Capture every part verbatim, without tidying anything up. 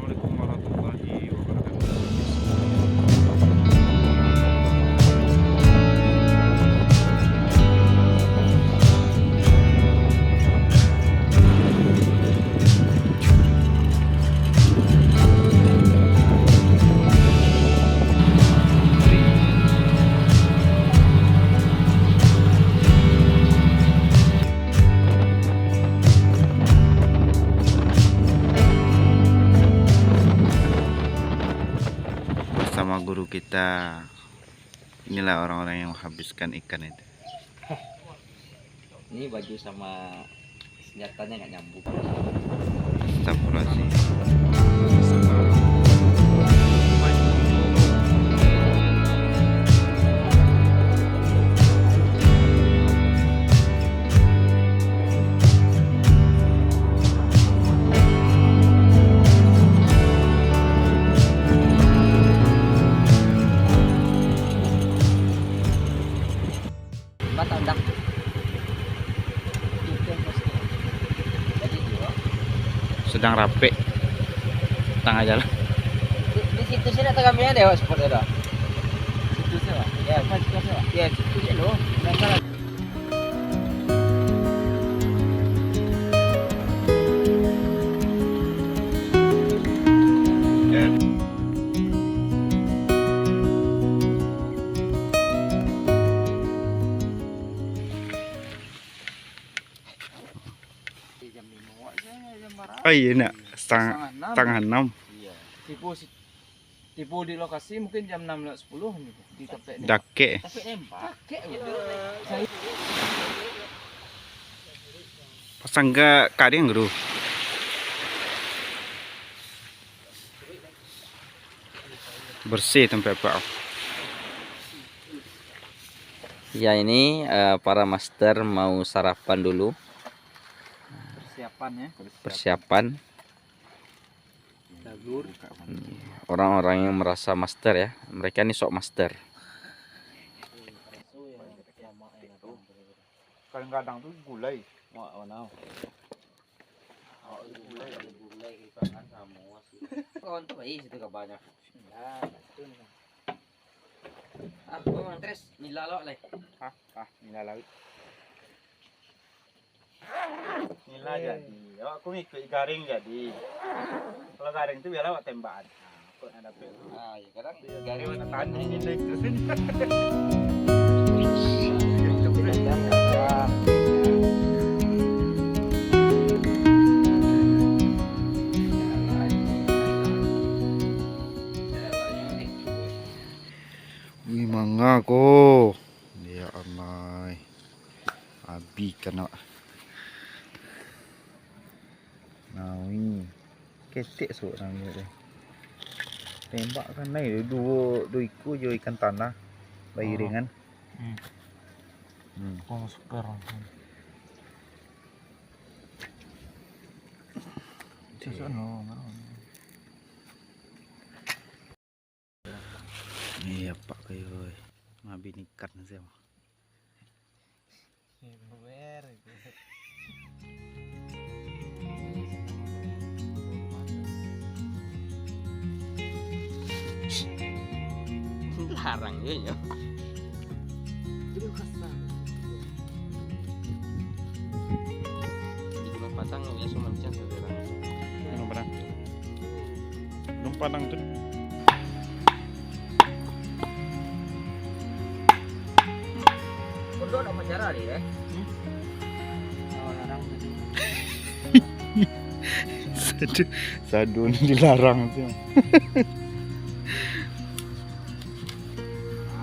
Assalamualaikum warahmatullahi wabarakatuh. Bersama guru kita, inilah orang-orang yang menghabiskan ikan itu. Ini baju sama senjatanya nggak nyambung. Astagfirullahaladzim. Batang dak. Itu yang pasti. Jadi dua. Sedang rapek. Tangah jalan. Di, di situ sini tak kami ada, Pak, spot ada. Situ sini, Pak. Ya, Pak, situ sini, Pak. Ya, situ sini loh. Nggak salah. Jam lima awak je, jam bara? Oh iya, nak. Setengah, setengah enam. Setengah enam. Iya. Tipu si-, tipu di lokasi mungkin jam enam lewat sepuluh ni, di tampek nembak. Dakek. Tampek nembak. Dakek je. Pasang ka karing tu. Bersih tampek pak. Ya, ini, eh, para master mau sarapan dulu. Persiapan, ya. Persiapan. Tabur. Orang-orang yang merasa master, ya, mereka ni sok master. Kadang-kadang tu gulai. Wah, oh, no. Gulai, gulai, gulai, ikan kan sama sih. Kawan tu baik situ kabarnya. Nah, itu nih. Ah, gua mantres, nila lo lah. Hah? Ah, nila laut. Nila jadi. Awak ku ngikut garing jadi. Kalau garing tu biarlah awak tembakan. Nah, kok nak dapet. Ah, iya, kadang garing awak tahan di nila itu. Wih, manga ko. Ya Allah. Abih kan awak. Nah, ini. Ketek suak nang tu. Tembak kan nai duo, duo ikua jo ikan tanah. Bairingan. Hmm. Hmm. Kong seker. Sesok no, no. Iya, Pak, kayo, oi. Mabi nikat nasi, Bang. Larang je nyo. Di Gunung Padang biaso mancang sajo urang. Gunung Padang. Gunung Padang tu. Kodok nak pacara dia, eh? Hmm? Awak larang tadi. Sadu, sadu ni dilarang tu.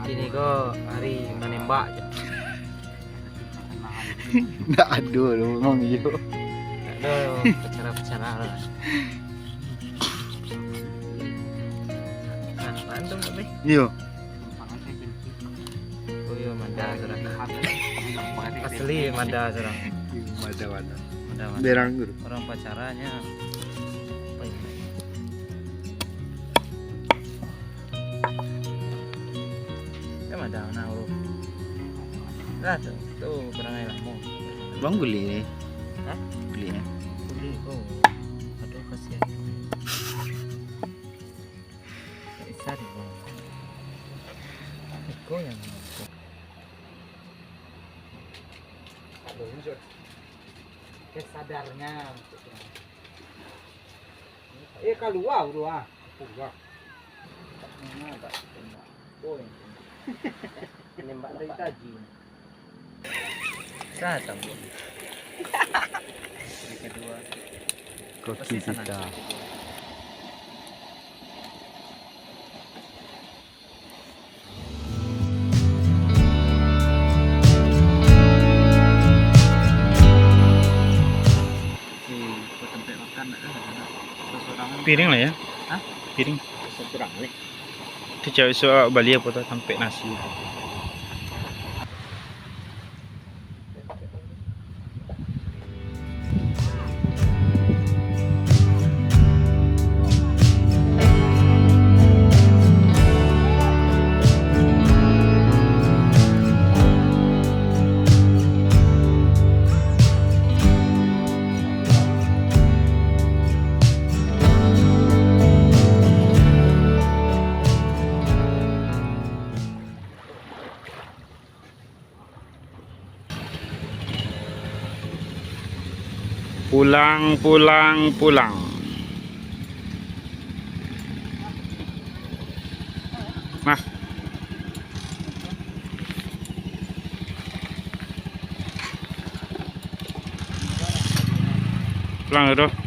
Kini ko hari manembak je. Ndak ado doh, memang iyo. Ndak ado pacara-pacara lah. Nah, mantap tapi. Iyo. Oh iyo, mada surang. Asli mada surang. Iyo, mada, mada. Mada, mada. Berang, Guru. Orang pacaranyo. Apa ini? Kan ada anak urus. Lah tu, tu barang air lamo. Bang guli ni. Hah? Guli ni. Guli ko. Aduh, kasihan. Sadarnya maksudnya. Eh, kalua tu ah. Kalua. Mana tak tembak? Oh, yang tembak. Nembak dari tadi. Datang, Bu. Yang kedua. Koki pasti senang kita. Piring lah ya. Hah? Piring. Sekurang ni. Tu cawek suak bali apo tu, tampek nasi. Pulang, pulang, pulang. Nah. Pulang tu.